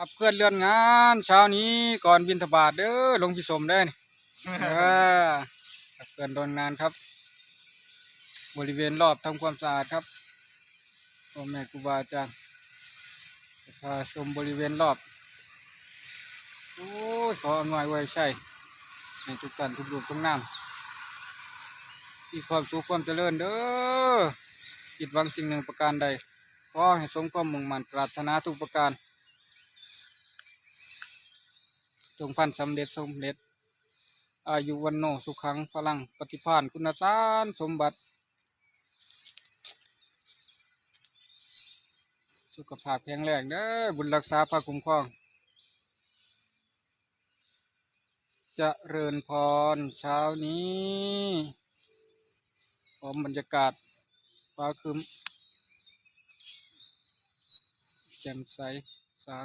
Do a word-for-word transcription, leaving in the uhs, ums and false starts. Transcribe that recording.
ขับเคลื่อนเรือนงานเช้านี้ก่อนบิณฑบาตเด้อ หลวงพี่สมเด้อนี่ เออ ขับเคลื่อนเรือนงานครับ บริเวณรอบทำความสะอาดครับ พ่อแม่ครูบาอาจารย์ พาชมบริเวณรอบ โอ้ย ขออำนวยอวยชัยให้ทุกท่านทุกรูปทุกนาม มีความสุขความเจริญเด้อ คิดหวังสิ่งหนึ่งประการใด ขอให้สมความมุ่งมั่นปรารถนาทุกประการ จงพันสำเร็จสำเร็จ อายุวัณโณสุขังพลัง ปฏิภาณคุณสารสมบัติ สุขภาพแข็งแรงเด้อ บุญรักษาพระคุ้มครอง เจริญพรเช้านี้ พร้อมบรรยากาศ ฟ้าครึ้ม แจ่มใส สา